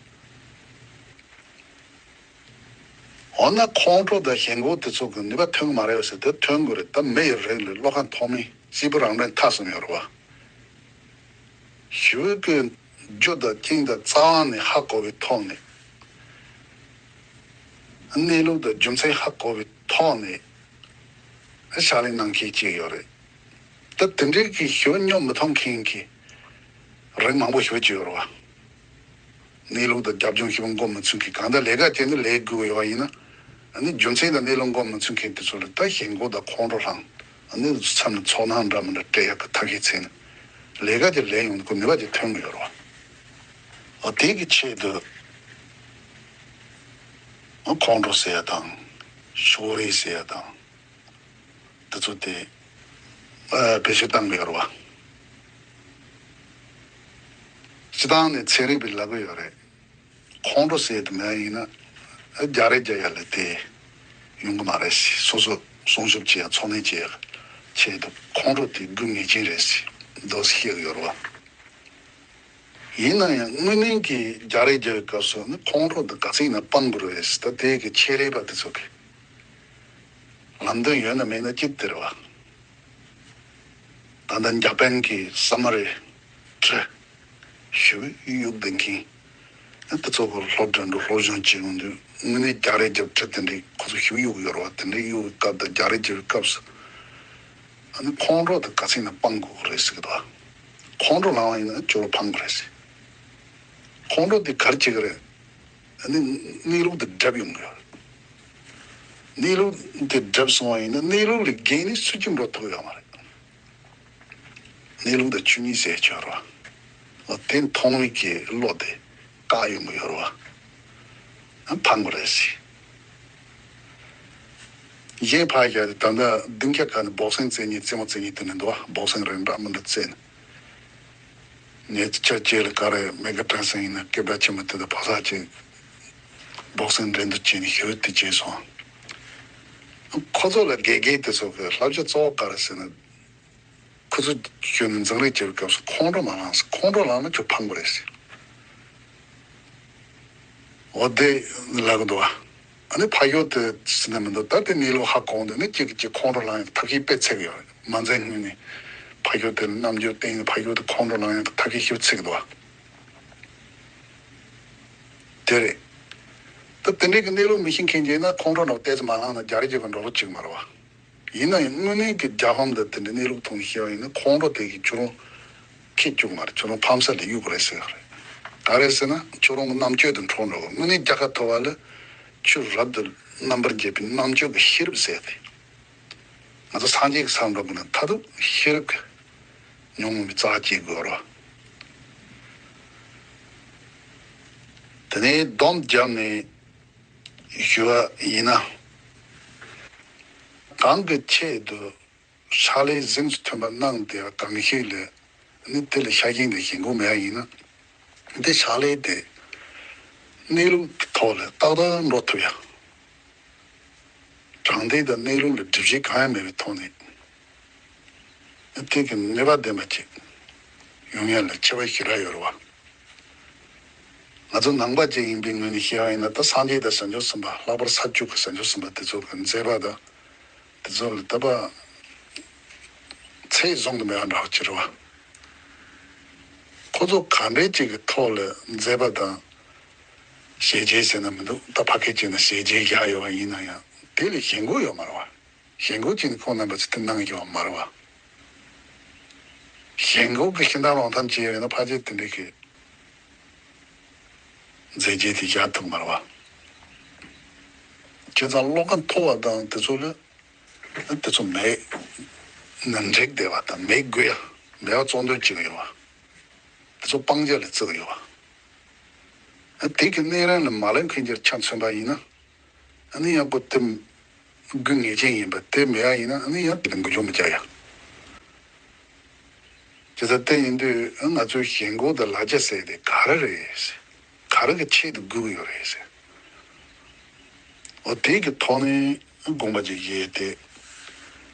འོ་ན་ཁོང་ཁྲོ་དང་ཞེན་ཁོག་དེ་ཚོ་གི་ནུས་པ་ཐོན་གི་མ་རེད་ཟེར་དེ་ཐོན་གི་རེད། ད་མི་ཡི་རིགས་ལ་བློ་ཁ་མཐོ་དམན་སྐྱེས་བུ་རང་དོན་མཐའ་གསུམ་ཡོད་རེད་བ། ཞི་བའི་ཀུན་རྒྱུ་དང་རྐྱེན་དང་རྩ་བ་ནས་ཧ་གོ་བའི་ཐོག་ནས། གནས་ལུགས་དང་རྒྱུ་མཚན་ཧ་གོ་བའི་ཐོག་ནས་ཕྱག་ལས་གནང་མཁན་གཅིག་ཡོད་རེད། ད་དེ་འདྲའི་གི་ཞི་བ་སྙོབ་མི་ཐུབ་མཁན་གྱི་རིགས་མང་པོ་ཞེ་པོ་ཅིག་ཡོད་རེད་བ། གནས་ལུགས་དང་རྒྱབ་ལྗོངས་ཞིབ་པ་མགོ་མི་ཚོས་མཁན། གང་ལྟར་ལས་ཀ་བྱས་ནས་ལས་དགོས་ཡོད་པ་ཡིན་ན། ཨ་ནི་རྒྱུ་མཚན་དང་གནས་ལུགས་མགོ་མི་ཚོས་མཁན་དེ་ཚོ་ལ་ད་ཞེན་ཁོག་དང་ཁོང་ཁྲོ་ལངས། ཨ་ནི་མཚམས་ནས་ཚོར་སྣང་འདྲ་མི་འདྲ་སྤྲད་ཡག་གི་ཐབས་ཤེས་བྱས་ནས་ལས་ཀ་དེ་ལས་ཡོང་དུས་ཁོ་ནུས་པ་ཅིག་ཐོན་གི་ཡོད་རེད་བ། ཨ་དེ་གི་ཆེད་དུ་ཨ་ཁོང་ཁྲོ་ཟེར་ཡ་དང་ཤོག་རིལ་ཟེར་ཡ་དང་། དེ་ཚོ་དེ་ཨ་བེད་སྤྱོད་བཏང་གི་ཡོད་རེད་བ། སྤྱི་བཏང་ནས་ཚན་རིག་པས་ལབ་གི་ཡོད་རེད། ཁོང་ཁྲོ་ཟེར་དུ་མེད་ཡིན་ན་རྒྱག་རེས་རྒྱག་ཡ་ལས་དེ་ཡོང་གི་མ་རེད་ཟེར། སོ་སོ་སྲུང་སྐྱོབ་བྱེད་ཡ་འཚོ་གནས་བྱེད་ཡ་ཆེད་དུ་ཁོང་ཁྲོ་དེ་དགོས་ངེས་ཅན་རེད་ཟེར་འདུག་སེ་བཤད་གི་ཡོད་རེད་བ། ཡིན་ན་ཡང་དངོས་གནས་ཀྱི་རྒྱག་རེས་རྒྱག་པའི་སྐབས་སུ་ནི་ཁོང་ཁྲོ་དེ་ག་ཚོད་ཡིན་ན་སྤང་དགོས་རེད་ཟེར། ད་དེ་གི་ཆེད་ལས་པ་དེ་ཚོ་གི་ལམ་སྟོན་ཡོད་ན་མེད་ན་ཅི་སྟེར་བ། ད་ལྟ་འཇར་པན་གྱི་ས་མ་རི་ཁྲི་ཞུ་གཡུག་ལྡིང་མཁན་དེ་ཚོ་གི་སློབ་གྲྭ་འགྲོ་སློབ་སྦྱོང་བྱེད་ཡོང་དུས་དངོས་གནས་རྒྱག་རེས་རྒྱབ་ཁྲི་དེ་འདྲའི་ཁོ་ཚོ་ཞུ་གཡུག་ཡོད་རེད་བ། དེ་འདྲའི་གཡུག་གི་སྐབས་དང་རྒྱག་རེས་རྒྱབ་པའི་སྐབས་སུ་ཨ་ནི་ཁོང་ཁྲོ་དེ་ག་ཚོད་ཡིན་ན་སྤང་དགོས་ཀྱི་རེད་ཟེར་གི་འདུག་ཁོང་ཁྲོ་ལངས་པ་ཡིན་ན་སྐྱོ་བོ་ཕམ་གི་རེད་ཟེར། ཁོང་ཁྲོ་དེ་ག་རེ་བྱེད་ཀྱི་རེད། ཨ་ནི་གནས་ལུགས་དེ་སྒྲུབ་ཡོང་གི་ཡོད་རེད། གནས་ལུགས་དེ་སྒྲུབ་སོང་བ་ཡིན་ན་གནས་ལུགས་ལས་འགལ་ནས་སུ་གཅིག་འགྲོ་ཐུབ་ཡོད་མ་རེད། གནས་ལུགས་དང་ཆོས་ཉིད་ཟེར་ཆོག་རོགས། དེ་མཐོང་བའི་གི་བློ་དེ་བཀག་ཡོང་གི་ཡོད་རེད་བ། ཕམ་གི་རེད་ཟེར། གཞན་ཕར་བཞག་སྟེ་ད་ལྟ་སྡིངས་ཆ་ཁག་ནས་སྦོག་སིང་རྩེ་མཁན་རྩེད་མོ་རྩེ་མཁན་དེ་འདྲ་འདུག་བ། སྦོག་སིང་རེད་འདྲ་མི་འདྲ་རྩེ་ནས། ངས་ཆ་བྱས་ལ་ག་རེ་མེ་ག་ཀྲན་སན་ཡིན་ན་སྐད་གྲགས་ཆེན་པོ་དེ་དང་བོ་ས་ཅིག་སྦོག་སིང་འགྲན་བསྡུར་བྱས་ནས་ཞུ་དེ་བྱས་སོང་། ཁོ་ཚོ་ལ་དགེ་རྒན་དེ་ཚོ་གི་བསླབ་བྱ་གཙོ་བོ་ག་རེ་ཟེར་ན། ཁོ་ཚོ་ཞུ་ནས་འཛིང་རེས་བྱེད་པའི་སྐབས་སུ་ཁོང་ཁྲོ་མ་ལངས་ཟེར། ཁོང་ཁྲོ་ལངས་ན་ཁྱོད་ཕམ་གི་རེད་ཟེར། འོ་དེ་ལབ་གི་འདུག་བ། ཨ་ནི་ཕ་ཡུལ་དེ་ཟེར་ན་མི་འདུག་ད་དེ་གནས་ལུགས་ཧ་གོ་འདུག་ནི་གཅིག་གིས་གཅིག་ཁོང་ཁྲོ་ལངས་ཡག་ཐབས་ཤེས་དཔེ་འཚོལ་གི་ཡོད་རེད། མ་འཛེམ་སྔོན་ནས་ཕ་ཡུལ་དེ་ལ་རྣམ་འགྱུར་བསྟན་ནས་ཕ་ཡུལ་དེ་ཁོང་ཁྲོ་ལངས་ཡག་ཐབས་ཤེས་ཞིབ་འཚོལ་གི་འདུག་བ། དེ་རེད། ད་དེ་འདྲའི་གི་གནས་ལུགས་མི་ཤེས་མཁན་གྱིས་ན་ཁོང་ཁྲོ་འདྲ་བོ་ཏོག་ཙམ་མ་ལངས་ན་རྒྱག་རེས་བྱེད་པར་འགྲོ་རོགས་བྱེད་གི་མ་རེད་བ། ཡིན་ན་ཡང་དངོས་གནས་ཀྱི་རྒྱལ་ཕམ་དང་དེ་འདྲའི་གནས་ལུགས་མཐོང་ཤེས་པ་ཡིན་ན་ཁོང་ཁྲོ་དེ་གིས་ཁྱོད་རང་ཁེ་བཅུག་མ་རེད། ཁྱོད་རང་ཕམ་ས་ལ་གཡུག་རེད་ཟེར་བ་རེད། ག་རེ་ཟེར་ན་ཁྱོད་རང་གི་རྣམ་དཔྱོད་དེ་འཕྲོག་འགྲོ་གི། དངོས་གནས་རྒྱལ་ཁ་ཐོབ་པ་ལ་ཆོས་རབ་ཏུ་རྣམ་པར་འབྱེད་པའི་རྣམ་དཔྱོད་ཀྱི་ཤེས་རབ་ཟེར་ཏེ། ང་ཚོ་སངས་རྒྱས་ཀྱི་ས་འགྲོ་དགོས་ན་མཐར་ཐུག་ཤེས་རབ་ཀྱི་ཉོན་མོངས་པའི་རྩ་བ་བཅད་དགོས་རེད། དེ་ནས་སྡོམ་བརྒྱབ་ནས་ཞུ་བ་ཡིན་ན། གང་གི་ཆེད་དུ་ཕྱག་ལས་གཟེངས་སུ་ཐོན་པ་གནང་བསྡད་པ་གང་ཞིག་ལ་ནི་དེ་ལ་ཤ་ཞེན་དང་ཞེན་ཁོག་མེད་པ་ཡིན་ན། འདི་ཕྱག་ལས་དེ་གནས་ལུགས་ཀྱི་ཐོག་ལ་ཏག་ཏག་འགྲོ་ཐུབ་ཡ། དྲང་བདེན་དང་གནས་ལུགས་ལ་སྒྲིབ་བྱེད་གང་ཡང་མེད་པའི་ཐོག་ནས་དེ་གི་ནུས་པ་ལྡན་པ་ཅིག་ཡོང་ཡ་ལ་ཁྱད་པར་ཞེ་དྲག་ཡོད་རེད་བ། ང་ཚོ་ནང་པ་ཅིག་ཡིན་པའི་ངོས་ནས་བཤད་པ་ཡིན་ན་ད་སངས་རྒྱས་དང་བྱང་ཆུབ་སེམས་དཔའ་ལྷག་པར་ས་བཅུ་གི་བྱང་ཆུབ་སེམས་དཔའ་དེ་ཚོ་གི་མཛད་པ་དང་དེ་ཚོ་ལ་ད་བར་ཚད་བཟུང་དུ་མེད་པ་འདྲ་བོ་ཅིག་རེད་བ། ཁོ་ཚོ་ག་འདྲའི་ཅིག་གི་ཐོག་ལ་མཛད་པ་དང་ཞལ་མཇལ་ཟེར་ན་མི་འདུག་ད་ཕ་སྐད་བྱས་ན་ཞལ་མཇལ་བཞག་ཡོད་པ་ཡིན་ན་ཡང་དེ་ལ་ཞེན་ཁོག་ཡོད་མ་རེད་བ། ཞེན་ཁོག་བྱས་ནས་ཁོང་རྣམ་པ་ཚོ་དེ་གནང་ཡོད་མ་རེད་བ། ཞེན་ཁོག་གི་ཤིང་རྟ་རོང་ཐང་བྱས་ཡོད་ན་ཕལ་ཆེར་དེ་འདྲའི་གི་མཛད་རྗེས་དེ་བཞག་ཐུབ་མ་རེད་བ། བྱས་ཙང་བློ་ཁ་མཐོ་བ་དང་དེ་ཚོ་ལ་དེ་ཚོ་མེད་ན་འགྲིག་བསྡད་པ་དང་མེད་དགོས་ཡ་མེད་པ་གཙོ་འདོན་བྱེད་ཀྱི་ཡོད་བ། དེ་ཚོ་སྤང་བྱ་ལ་བརྩི་གི་ཡོད་བ། དེ་གི་གནས་རིམ་ལ་མ་ལེན་མཁན་གྱི་ཆ་མཚོན་པ་ཡིན་ན། ཨ་ནི་ཡང་ཁོ་དེ་དགོས་ངེས་ཅན་ཡིན་པ་དེ་མེད་པ་ཡིན་ན་ཨ་ནི་ཡང་དེ་འགུལ་སྐྱོད་མི་བྱ་ཡ། བྱས་ཙང་དེ་ཡིན་དུས་ང་ཚོའི་ཞེན་ཁོག་དང་ལ་རྒྱ་ཟེར་དེ་ག་རེ་རེད། ག་རེ་གི་ཆེད་དུ་དགོས་ཀྱི་ཡོད་རེད། འོ་དེ་གི་ཐོག་ནས་དགོངས་པ་ཅིག་བཞེས་ཏེ།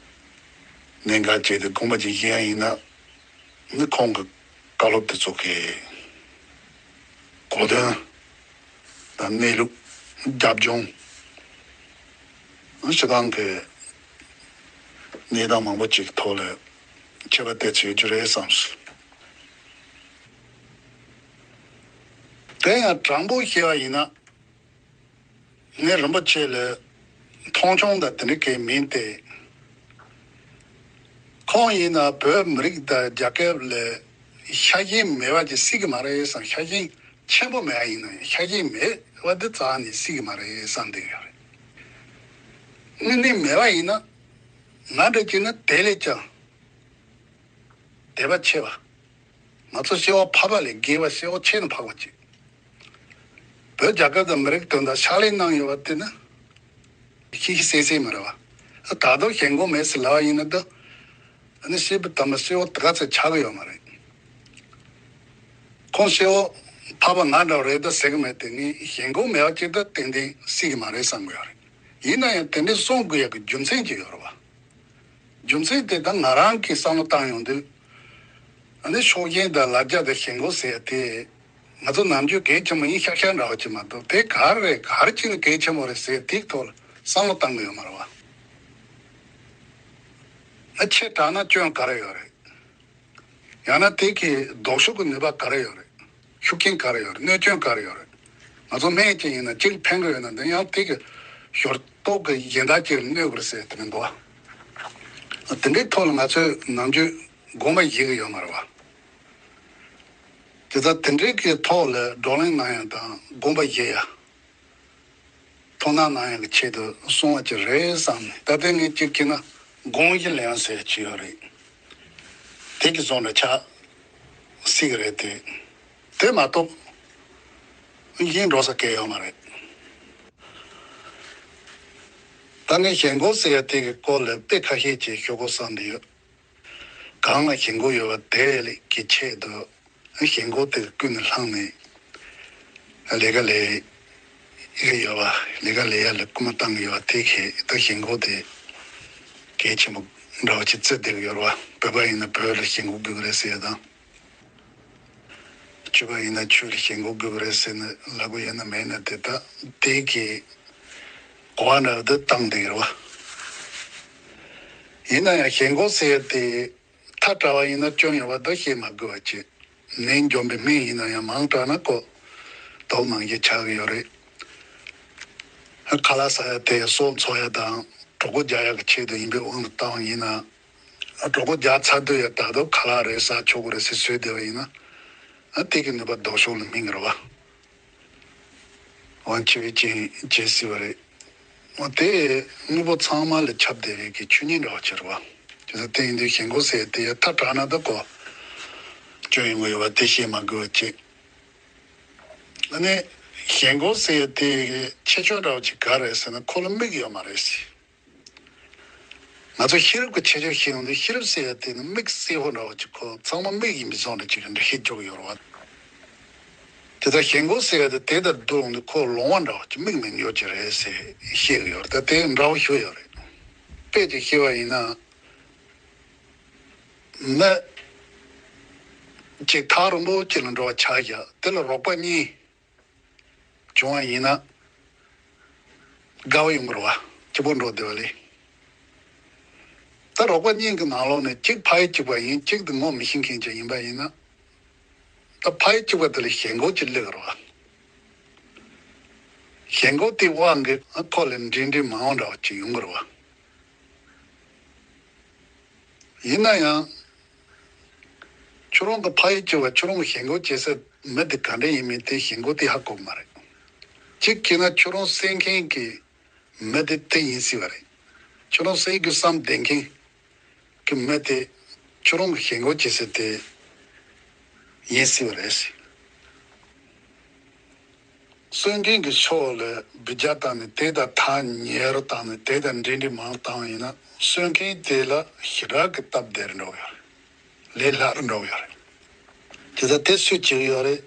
གནད་འགག་བྱས་ཏེ་དགོངས་པ་ཅིག་བཞེས་ཡ་ཡིན་ན། ནི་ཁོང་གི་བཀའ་སློབ་དེ་ཚོ་གི་གོ་དོན་དང་གནས་ལུགས། རྒྱབ་ལྗོངས། སྤྱི་བཏང་གི་གནས་སྟངས་མང་པོ་ཅིག་གི་ཐོག་ལ་ཁྱད་པར་དེ་ཚོ་ཡོད་རྒྱུ་རེད་བསམ་སོང་། དེ་ཡང་དྲང་པོ་བཤད་པ་ཡིན་ན། ངས་རིན་པོ་ཆེ་ལ་མཐོང་ཆུང་དང་དེ་འདྲ་གང་ཡང་མིན་ཏེ། ཁོང་ཡིན་ན་བོད་མི་རིགས་དང་རྒྱལ་ཁབ་ལ་ཤ་ཞེན་མེད་པ་ཅིག་སྲིད་ཀྱི་མ་རེད་བསམ། ཤ་ཞེན་ཆེན་པོ་མེད་པ་ཡིན་ན་ཡང་ཤ་ཞེན་མེད་པ་འདི་རྩ་ནས་སྲིད་ཀྱི་མ་རེད་བསམ་བསྡད་ཡོད་རེད། དངོས་གནས་མེད་པ་ཡིན་ན། ང་འདྲ་ཅིག་ནི་དེ་ལས་ཀྱང་དད་པ་ཆེ་བ། ང་ཚོ་སྐྱེ་བ་ཕལ་པ་ལས་བརྒལ་བ། སྐྱེ་བ་ཆེས་ནས་འཕགས་པ་ཅིག་བོད་རྒྱལ་ཁབ་དང་མི་རིགས་དོན་དག་ཕྱག་ལས་གནང་ཡོད་པ་དེ་ནི་ཤེས་ཤེས་གསལ་གསལ་མ་རེད་བ། ད་དུང་ཞེན་ཁོག་མེད་ཟེར་ལབ་པ་ཡིན་ན། ད་ཨ་ནི་སྐྱེས་བུ་དམ་པ་སྐྱེ་བོ་དེ་ག་ཚོད་ཆགས་ཀྱི་ཡོད་མ་རེད། ཁོང་སྐྱེ་བོ་ཕལ་པ་ང་འདྲ་བ་རེད་ད་ཟེར་གྱི་མེད་དེ། ངས་ཞེན་ཁོག་མེད་པ་ཅིག་ད་ཏན་ཏན་སྲིད་ཀྱི་མ་རེད་བསམ་གྱི་ཡོད་རེད། ཡིན་ན་ཡང་དེ་འདྲའི་གསུང་དགོས་ཡག་གི་རྒྱུ་མཚན་ཅིག་ཡོད་རེད་བ། རྒྱུ་མཚན་དེ་ད་ང་རང་གིས་བསམ་བློ་བཏང་ཡོང་དུས། ཨ་ནི་ཕྱོགས་ཞེན་དང་ལབ་རྒྱ་དང་ཞེན་ཁོག་ཟེར་ཡ་དེ། ང་ཚོ་ནམ་རྒྱུན་གལ་ཆེན་པོ་ཡིན་ཤག་ཤག་འདྲ་བ་ཅིག་མ་གཏོགས། དེ་ག་རེ་རེད། ག་རེ་བྱས་ནས་གལ་ཆེན་པོ་རེད་ཟེར་དེའི་ཐོག་ལ་བསམ་བློ་བཏང་གི་ཡོད་མ་རེད་བ། ཨ་ཆེ་དྲགས་ན་སྐྱོན་ག་རེ་ཡོད་རེད། ཡང་ན་དེ་གི་ལྡོག་ཕྱོགས་ཀྱི་ནུས་པ་ག་རེ་ཡོད་རེད། ཤུགས་རྐྱེན་ག་རེ་ཡོད་རེད། གནོད་སྐྱོན་ག་རེ་ཡོད་རེད། ང་ཚོ་སྨན་ཅིག་ཡིན་ན་གཅིག་ཕན་གི་ཡོད་ན། འདི་ཡང་དེ་གི་ཞོར་གཏོགས་ཀྱི་གཞན་དག་ཅིག་ལ་གནོད་གི་རེད་ཟེར་དེ་མི་འདུག་བ། དེ་འདྲའི་ཐོག་ལ་ང་ཚོས་ནམ་རྒྱུན་དགོངས་པ་བཞེས་གི་ཡོད་མ་རེད་བ། དེ་ལྟར་དེ་འདྲའི་གི་ཐོག་ལ་བགྲོ་གླེང་གནང་ཡ་དང་དགོངས་པ་བཞེས་ཡ། ཐུགས་སྣང་གནང་ཡག་གི་ཆེད་དུ་གསུང་བ་ཅིག་རེད་བསམ་ནས། ད་ལྟ་ངས་གཅིག་བྱས་ན་དགོངས་གཞི་ལེན་ཟེར་གྱི་ཡོད་རེད། དེ་གི་བཟོ་འདྲ་ཆགས་སྲིད་ཀྱི་རེད་དེ། དེ་མ་གཏོགས་གཞན་འགྲོ་ས་གང་ཡོད་མ་རེད། ད་ངས་ཞེན་ཁོག་ཟེར་ཡ་དེ་གི་སྐོར་ལ་དཔེ་ཁ་ཤས་ཅིག་ཞུ་དགོས་བསམ་གྱི་ཡོད། གང་ལ་ཞེན་ཁོག་ཡོད་པ་དེ་ལ་གི་ཆེད་དུ། ཞེན་ཁོག་དེ་ཀུན་ནས་བསླངས་ནས་ལས་ཀ་ལས་ཀྱི་ཡོད་པ། ལས་ཀ་ལས་ཡ་ལ་སྐུལ་མ་བཏང་གི་ཡོད་པ་དེ་གི་ད་ཞེན་ཁོག་དེ་གལ་ཆེན་པོ་འདྲ་བ་ཅིག་བརྩི་བསྡད་ཀྱི་ཡོད་རེད་བ། བོད་པ་ཡིན་ན་བོད་ལ་ཞེན་ཁོག་དགོས་ཀྱི་རེད་ཟེར་ཡ་དང་། ཆོས་པ་ཡིན་ན་ཆོས་ལ་ཞེན་ཁོག་དགོས་ཀྱི་རེད་ཟེར་ནས་ལབ་ཀྱི་ཡོད་ན་མེད་ན། དེ་ད་དེ་གི་གོ་བ་འདྲ་བ་དེ་བཏང་བསྡད་ཀྱི་རེད་བ། ཡིན་ན་ཡང་ཞེན་ཁོག་ཟེར་ཡ་དེ། ཐལ་དྲགས་པ་ཡིན་ན་སྐྱོན་ཡོད་པ་ད་བཤད་མ་དགོས་པ་བྱས། ནད་འཇོམས་པའི་སྨན་ཡིན་ན་ཡང་མང་དྲགས་ན་ཁོ་དོགས་སྣང་ཞིག་ཆགས་ཀྱི་ཡོད་རེད། ཁ་ལག་ཟ་ཡ་དེ་སྲོག་འཚོ་ཡ་དང་གྲོད་ཁོག་རྒྱགས་ཡ་གི་ཆེད་དུ་ཡིན་པའི་དབང་དུ་བཏང་བ་ཡིན་ན། གྲོད་ཁོག་རྒྱགས་ཚར་དུས་ཡ་ད་དུང་ཁ་ལག་རེ་ཟ་ཆོག་གི་རེད་ཟེར་བཟོས་བསྡད་པ་ཡིན་ན། དེ་གི་ནུས་པ་ལྡོག་ཕྱོགས་ལ་སྨིན་གི་རེད་བ། དབང་ཆེ་བའི་རྐྱེན་བྱེད་སྲིད་པ་རེད། འོ་དེ་དངོས་པོ་ཚང་མ་ལ་ཁྱབ་བསྡད་པའི་གི་ཆོས་ཉིད་འདྲ་བ་ཅིག་རེད་བ། དེ་ཚོ་དེ་ཡིན་དུས་ཞེན་ཁོག་ཟེར་དེ་ཡ་ཐལ་དྲགས་ན་ད་ཁོ་སྐྱོན་ཡོང་གི་ཡོད་པ་དེ་བཤད་མ་དགོས་པ་བྱས། ཨ་ནི་ཞེན་ཁོག་ཟེར་དེ་གི་ཁྱད་ཆོས་འདྲ་བ་ཅིག་ག་རེད་ཟེར་ན་ཁོ་ལ་མིག་ཡོད་མ་རེད་ཟེར། ང་ཚོ་ཤེས་རབ་ཀྱི་ཁྱད་ཆོས་ཤེས་ཡོང་དུས་ཤེས་རབ་ཟེར་ཡ་དེ་ནི་མིག་སེར་པོ་འདྲ་བ་ཅིག་ཁོ་ཚང་མ་མིག་ཡིན་པའི་བཟོ་འདྲ་ཅིག་གི་འདྲ་ཤེས་འཇོག་ཡོད་རེད་བ། དེ་ལྟར་ཞེན་ཁོག་ཟེར་ཡ་དེ་དེ་ལྟར་བསྡུར་ཡོང་དུས་ཁོ་ལོང་བ་འདྲ་བ་ཅིག་མིག་མེད་ནས་ཡོད་ཀྱི་རེད་ཟེར་བཤད་ཀྱི་ཡོད་རེད། ད་དེ་འདྲ་བོ་ཞུ་ཡོད་རེད། དཔེ་ཅིག་བཤད་པ་ཡིན་ན། མི་གཅིག་ཐག་རིང་པོ་ཅིག་ལ་འགྲོ་བ་ཆ་བཞག་དེ་ལ་རོགས་པ་གཉིས། བྱུང་བ་ཡིན་ན། དགའ་བ་ཡོང་གི་རེད་བ། སྐྱིད་པོ་འགྲོ་བསྡད་པ་ལས། ད་རོགས་པ་གཉིས་ཀྱི་ནང་ལོགས་ནས་གཅིག་ཕ་ཡུལ་གཅིག་པ་ཡིན། གཅིག་དེ་ངོ་མི་ཤེས་མཁན་ཅིག་ཡིན་པ་ཡིན་ན། ད་ཕ་ཡུལ་གཅིག་པ་དེ་ལ་ཞེན་ཁོག་ཅིག་སླེབས་ཀྱི་རེད་བ། ཞེན་ཁོག་དེའི་དབང་གིས་ཁོ་ལ་འདྲིས་འདྲིས་མང་བ་འདྲ་བ་ཅིག་ཡོང་གི་རེད་བ། ཡིན་ན་ཡང་། ཁྱོད་རང་གི་ཕ་ཡུལ་གཅིག་པ་ཁྱོད་རང་གི་ཞེན་ཁོག་བྱེད་སའི་མི་དེ་ག་འདྲ་ཡིན་མིན་དེ་ཞེན་ཁོག་དེ་ཧ་གོ་གི་མ་རེད། གཅིག་བྱས་ན་ཁྱོད་རང་བསད་མཁན་གྱི་མི་དེ་དེ་ཡིན་སྲིད་པ་རེད། ཁྱོད་རང་བསད་དགོས་བསམ་བསྡད་མཁན་གྱི་མི་དེ་ཁྱོད་རང་གི་ཞེན་ཁོག་བྱེད་སའི་དེ་ཡིན་སྲིད་པ་རེད། གསོད་མཁན་གྱི་ཕྱོགས་ལ་འབུད་རྒྱག་བཏང་ནས་དེ་དང་ཐག་ཉེ་རུ་བཏང་ནས་དེ་དང་འདྲིས་འདྲིས་མང་བཏང་བ་ཡིན་ན་གསོད་མཁན་དེ་ལ་ཞེ་དྲག་གི་སྟབས་བདེ་རུ་འགྲོ་གི་ཡོད་རེད། ལས་སླ་རུ་འགྲོ་གི་ཡོད་རེད། དེ་ཚོ་དེ་སུས་བྱེད་ཀྱི་ཡོད་རེད།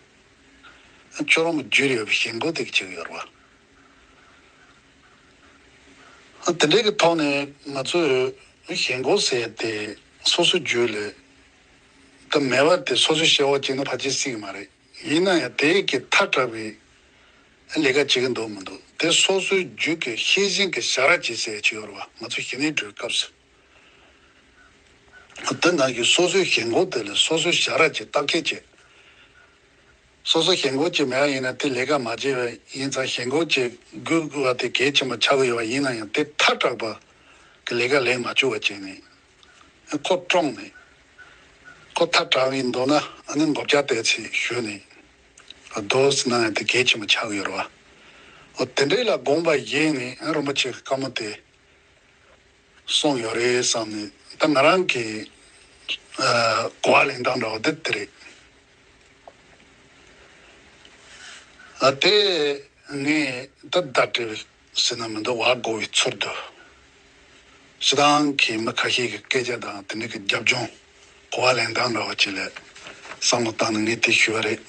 ཁྱོད་རང་གི་རྒྱུད་ལ་ཡོད་པའི་ཞེན་ཁོག་དེ་གིས་བྱེད་ཀྱི་ཡོད་རེད་བ། དེ་འདྲའི་གི་ཐོག་ནས་ང་ཚོས་ ཞེན་ཁོག་ཟེར་ཏེ་སོ་སོའི་རྒྱུད་ལ་ད་མེད་པ་དེ་སོ་སོའི་བྱ་བ་བྱས་ན་ཕལ་ཆེར་སྲིད་ཀྱི་མ་རེད། ཡིན་ན་ཡང་དེ་གི་ཐལ་དྲགས་པའི་ལས་ཀ་བྱེད་ཀྱི་འདུག་མི་འདུག་དེ་སོ་སོའི་རྒྱུད་ཀྱི་ཤེས་བཞིན་གྱི་བྱ་ར་བྱེད་ཟེར་ཡ་ཅིག་ཡོད་རེད་བ། ང་ཚོ་ཞི་གནས་སྒྲུབ་སྐབས་སུ། དེ་ནང་གི་སོ་སོའི་ཞེན་ཁོག་དེ་ལ་སོ་སོའི་བྱ་ར་བྱེད་བརྟག་དཔྱད་བྱེད། སོ་སོ་ཞེན་ཁོག་ཅིག་མེད་པ་ཡིན་ན་དེ་ལས་ཀ་མ་བྱས་པ་ཡིན་ཙང་ཞེན་ཁོག་ཅིག་དགོས་དགོས་པ་དེ་གལ་ཆེན་པོ་ཆགས་ཀྱི་ཡོད་པ་ཡིན་ན་ཡང་དེ་ཐལ་དྲགས་པ་གི་ལས་ཀ་ལས་མ་བཅུག་པ་བྱས་ནས་ཁོ་བཀྲོངས་ནས་ཁོ་ཐལ་དྲགས་ཡིན་འདུག་ན་ཨ་ནི་མགོ་བཀྱག་བསྟན་ཚེ་ཞུས་ནས་རྡོ་ཟེར་ན་ཡང་དེ་གལ་ཆེན་པོ་ཆགས་ཀྱི་ཡོད་རེད་བ། འོ་དེ་འདྲས་ལ་དགོངས་པ་བཞེས་ནས་རིན་པོ་ཆེ་གི་བཀའ་མོལ་དེ། གསུངས་ཡོད་རེད་བསམ་ནས་ད་ང་རང་གི་ཨ་གོ་བ་ལེན་སྟངས་འདྲ་བོ་འདི་དེ་རེད། ཨ་དེ་ངས་ད་བརྡ་སྤྲད་ཟེར་ན་མི་འདུག་བ་གོ་བའི་ཚུལ་དུ་སྤྱི་བཏང་གི་མི་ཁ་ཤས་ཀྱི་སྐད་ཆ་དང་དེ་འདྲ་གི་རྒྱབ་ལྗོངས་གོ་བ་ལེན་སྟངས་འདྲ་བོ་ཅིག་ལ་བསམ་བློ་བཏང་ནས་ངས་དེ་ཞུས་པ་རེད།